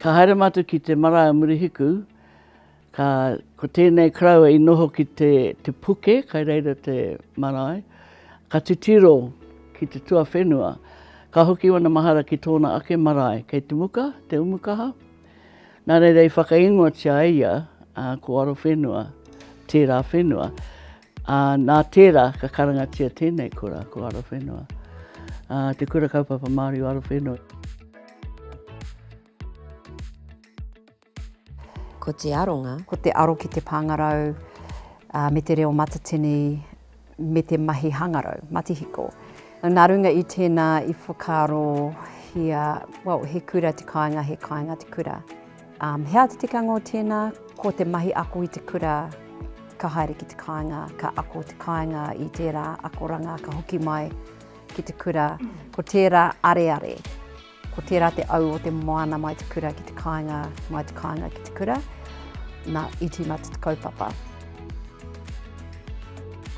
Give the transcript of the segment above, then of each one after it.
Ka haere mātou ki te marae o Murihiku, ka, ko tēnei koroua i noho ki te, te puke, kai reira te marae, ka titiro ki te tuawhenua, ka hoki wana mahara ki tōna ake marae, kei te muka, te umukaha. Nā reira i whakaingoatia ai ia, ā, ko Arowhenua, tērā whenua. Ā, nā tērā ka karangatia tēnei kura, ko Arowhenua. Ā, te Kura Kaupapa Māori o Arowhenua. Ko te aronga. Ko te aro ki te pāngarau me te reo matatini me te mahi hangarau, matihiko. Nā runga i tēnā i whakaarohia, well, he kura te kāinga, he kāinga te kura. Um, he aha te tikanga o tēnā? Ko te mahi ako i te kura, ka haere ki te kāinga, ka ako te kāinga i tērā akoranga, ka hoki mai ki te kura. Ko tērā areare. Ko tērā te au o te moana mai te kura ki te kāinga, mai te kāinga ki te kura. Nā, i tīmata te kaupapa.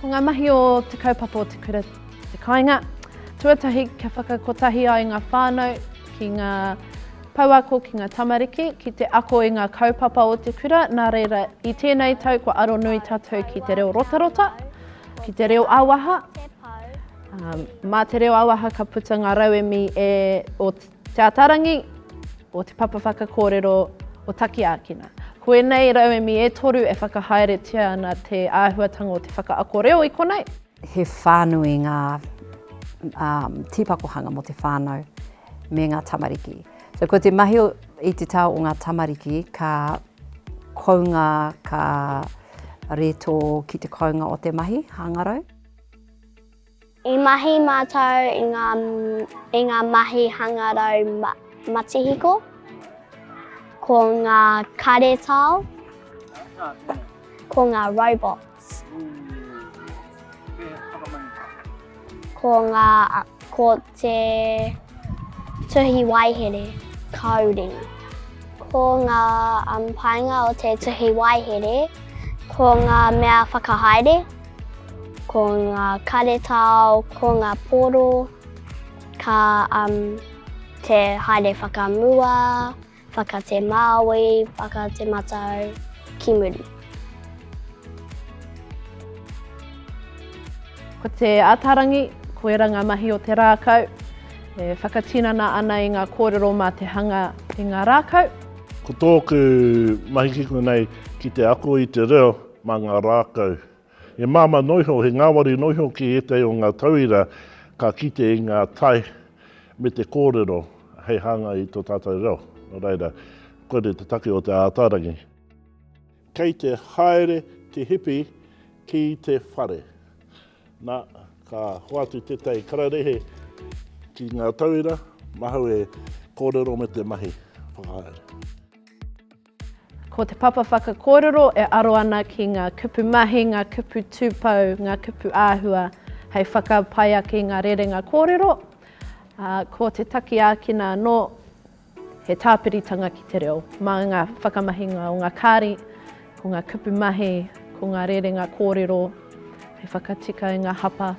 Ko ngā mahi o te kaupapa o te kura te kāinga. Tuatahi, kia whakakotahi ai ngā whānau ki ngā pouako, ki ngā tamariki, ki te ako i ngā kaupapa o te kura. Nā reira, i tēnei tau kua aro nui tātou ki te reo rotarota, ki te reo ā-waha, Mā te reo ā-waha ka puta ngā rauemi e o Te Ataarangi, o Te Papa Whakakōrero, o Takiākina. Ko ēnei rauemi e toru e whakahaeretia ana te āhuatanga o te whakaako reo i konei. He whānui ngā tīpakohanga mō te whānau me ngā tamariki. So ko te mahi i te taha o ngā tamariki ka kounga, ka rētō ki te kounga o te mahi hangarau. I mahi mātou i ngā, i ngā mahi hangarau ma, matihiko, ko ngā karetao, ko ngā robots. Ko ngā, ko te tuhi waehere, coding. Ko ngā um, painga o te tuhi waehere, ko ngā mea whakahaere, Ko ngā karetao, ko ngā poro, ka um, te haere whakamua, whaka te māui, whaka te matau, ki muri. Ko te Ataarangi, koira ngā mahi o te rākau, e whakatinana ana i ngā kōrero mā te hanga i ngā rākau. Ko tōku mahi ki konei ki te ako i te reo mā ngā rākau. He māmā noa iho, he ngāwari noa iho ki ētahi o ngā tauira ka kite i ngā tae me te kōrero hei hāngai i tō tātou reo. Nō reira, koinei te take o te ātaarangi. Kei te haere te hipi ki te whare. Nā, ka hoatu tētahi kararehe ki ngā tauira, mahau e kōrero me te mahi whakahaere. Ko te papa whakakōrero e aro ana ki ngā kupu mahi, ngā kupu tūpou, ngā kupu āhua hei whakapai ake i ngā rerenga kōrero. Ā, ko te taki ākina anō, he tāpiritanga ki te reo mā ngā whakamahinga o ngā kāri, ko ngā kupu mahi, ko ngā rerenga kōrero hei whakatika i ngā hapa.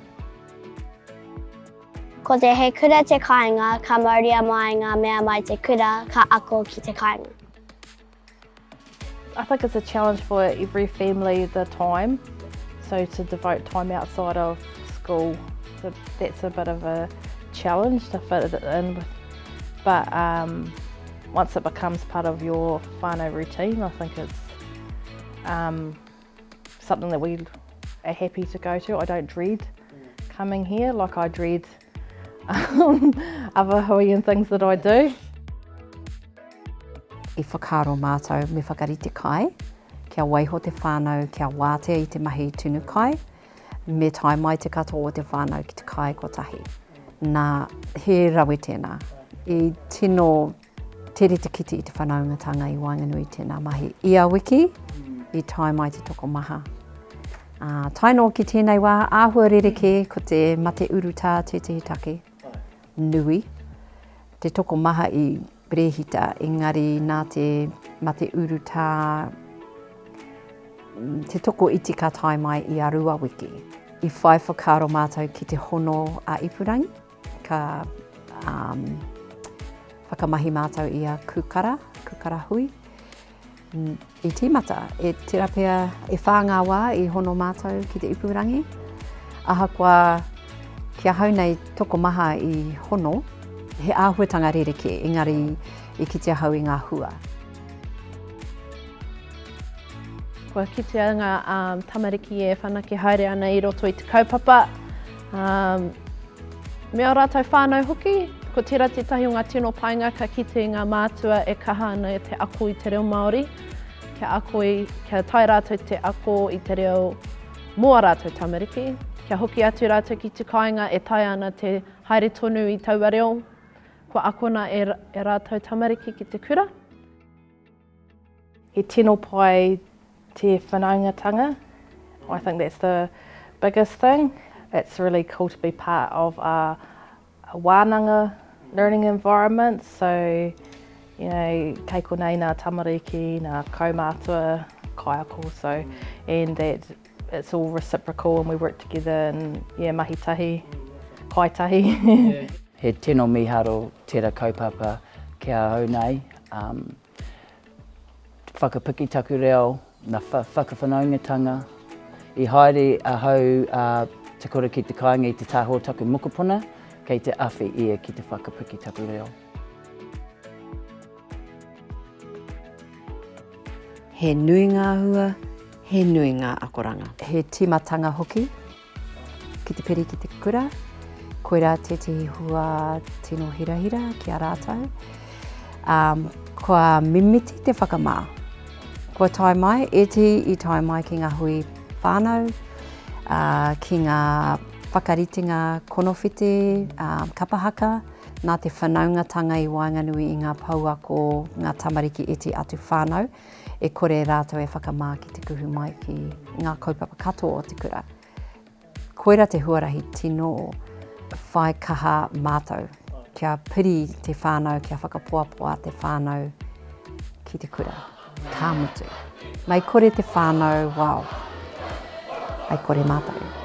Ko te He Kura Te Kāinga, ka mauria mai ngā mea mai te kura, ka ako ki te kāinga. I think it's a challenge for every family, the time, so to devote time outside of school, so that's a bit of a challenge to fit it in with, but um, once it becomes part of your whānau routine, I think it's um, something that we are happy to go to. I don't dread coming here like I dread um, other hui and things that I do. I whakaaro mātou me whakarite kai, kia waiho te whānau kia wātea i te mahi tunu kai, me tae mai te katoa o te whānau ki te kai kotahi. Nā, he rawe tēnā. I tino Tere te kite i te whanaungatanga i waenganui i tēnā mahi. Ia wiki, i tae mai te tokomaha. Ā, tae noa ki tēnei wā, āhua rerekē, ko te mate urutā tētehi take nui. Te tokomaha i rēhita, engari nā te mate urutā, te tokoiti ka tae mai ia rua wiki. I whai whakaaro mātou ki te hono a ipurangi. Ka um, Whakamahi mātou i a Kūkara, Kūkara Hui. I tīmata, e tera pea e whā ngā wā i hono mātou ki te ipurangi. Ahakoa ki ahau nei tokomaha i hono, he āhuatanga rerekē, engari i kite ahau i ngā hua. Kua kitea ngā um, tamariki e whanake haere ana i roto i te kaupapa. Um, me ō rātou whānau hoki, ko tērā tētahi o ngā tino painga ka kite i ngā mātua e kaha ana te ako i te reo Māori, kia ako i, kia tae rātou te ako i te reo mō ā rātou tamariki, kia hoki atu rātou ki te kāinga e taea ana te haere tonu i taua reo kua akona e, e rātou tamariki ki te kura. He tino pai te whanaungatanga. I think that's the biggest thing. It's really cool to be part of a, a wānanga learning environment. So, you know, kei konei nā tamariki, nā kaumātua, kaiako, so, and that it's all reciprocal and we work together and, yeah, mahi tahi, kai tahi. Yeah. He tino miharo tera kaupapa ki a au nei. Um, Whakapiki taku reo, na whakawhanaungatanga. I haere ahau a Te Kura ki te Kāinga i te taha o taku mokopuna, kei te awhi ia ki te whakapiki taku reo. He nui ngā hua, he nui ngā akoranga. He tīmatanga hoki ki te piri ki te kura, koirā tētehi hua tino hirahira ki a rātou. Um, kua mimiti te whakamā. Kua tae mai, ētehi i tae mai ki ngā hui whānau, uh, ki ngā whakaritenga konowhiti, um, kapa haka, nā te whanaungatanga i waenganui i ngā pouako, ngā tamariki iti atu whānau, e kore rātou e whakamā ki te kuhu mai ki ngā kaupapa katoa o te kura. Koira te huarahi tino whai kaha mātou, kia piri te whānau, kia whakapoapoa te whānau ki te kura. Ka mutu. Mei kore te whānau, wow, mei kore mātou.